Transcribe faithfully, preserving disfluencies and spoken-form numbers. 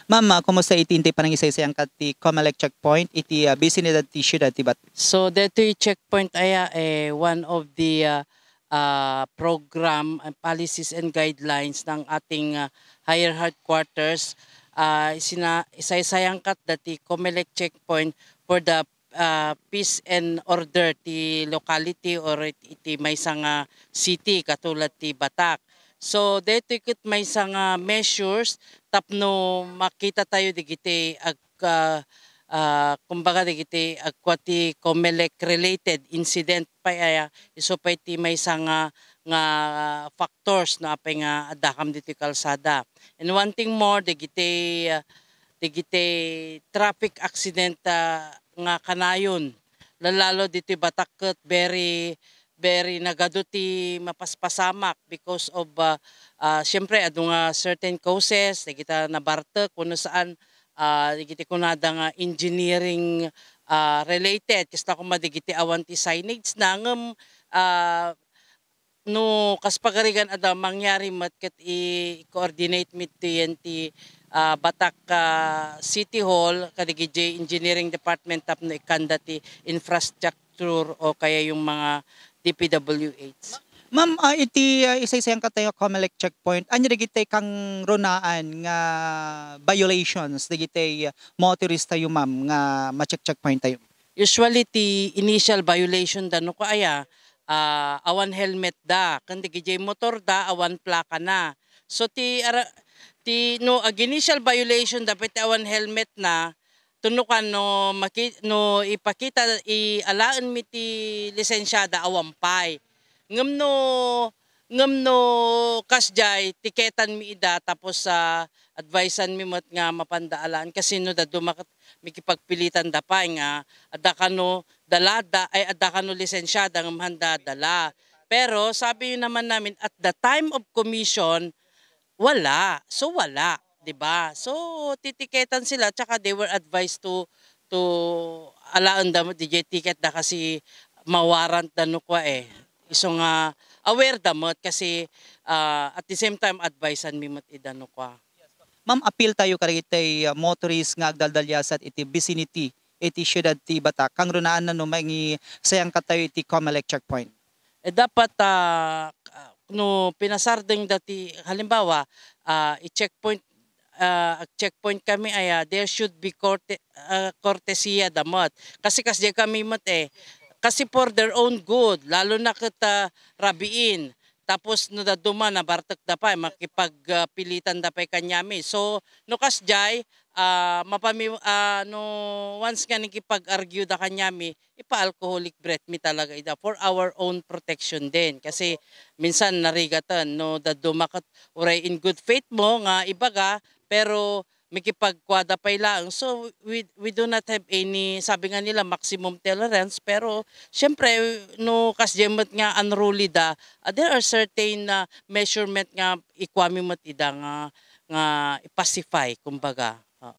Ma'am, ah, kumusta iti intay panangisaysayangkat ti Comelec checkpoint iti, ah, bisinidad ti siudad ti Batak? So, detoy checkpoint aya, eh, one of the, ah, ah, program and policies and guidelines ng ating, ah, higher headquarters. Ah, isina-, isaysayangkat dati Comelec checkpoint for the, ah, peace and order ti locality or it-, iti maysa nga city katulad ti Batak. So, detoy ket maysa nga measures tapno makita tayo digiti ag-, ah, ah, kumbaga digiti agkua ti Comelec related incident pay aya, isu pay ti maysa nga, nga factors no apay nga addakam ditoy kalsada. And one thing more, digiti, ah, digiti traffic accident, ah, nga kanayon, lalalo ditoy Batak ket very, very nagadu ti mapaspasamak because of, ah, ah, siyempre, adu nga certain causes, dagita nabartek, wenno saan, ah, dagiti kunada nga engineering, ah, related, kasta koma dagiti awan ti signage na, ngem, ah, no kas pagarigan adda mangyari met ket i-coordinate mi diyen ti, ah, Batak, ah, City Hall kadagiti engineering department tapno ikkanda ti infrastructure o kaya yung mga D P W H. Ma'am, ah, iti, ah, isaysayangkattayo a Comelec checkpoint, ania dagiti kangrunaan nga violations dagiti, ah, motorist tayo, ma'am, nga ma-check-checkpoint tayo? Usually ti initial violation da no kaya, ah, awan helmet da, ken dagiti motor da awan plaka na. So ti ara-, ti no ag-initial violation da pay ti awan helmet na, tunukan no maki-, no ipakita i alaen mi ti lisensiada awan pay. Ngem no, ngem no kasdiay tiketan mi ida tapos, ah, advisean mi met nga mapanda alaen kasi no dadduma ket mikipagpilitan da pay nga adda kano dalada, ay adda kano lisensiada ngem handa dala. Pero sabi naman namin at the time of commission, wala. So wala, 'di ba? So titiketan sila tsaka they were advised to, to alaen da met diay ticket da kasi mawarrant da no kua eh. Isu nga aware da met kasi, ah, at the same time advisean mi met ida no kua. Ma'am, appeal tayo kadagiti, ah, motorist nga agdaldaliasat iti vicinity iti siudad ti Batak. Kangrunaan no mangisayangkattayo iti Comelec checkpoint? Eh, dapat, ah, no pinasardeng dati, halimbawa, ah, i-checkpoint, ah, checkpoint kami aya, there should be corte-, ah, cortesia da met. Kasi kasdiay kami met eh. Kasi for their own good, lalo na ket, ah, rabiin. Tapos no dadduma, nabartek da pay, makipag, ah, pilitan da pay kaniami. So, no kasdiay, ah, mapami-, ah, no once nga nakipag-argue da kaniami, ipa-alcoholic breath mi talaga ida for our own protection din. Kasi minsan narigatan, no, dadduma ket uray in good faith mo nga ibaga, pero mikipagkuada pay laeng. So, we, we do not have any, sabi nga nila, maximum tolerance, pero siyempre, no, kasdiay met nga unruly da, ah, there are certain, ah, measurement nga ikuami met ida nga, nga i-pacify, kumbaga. Ah.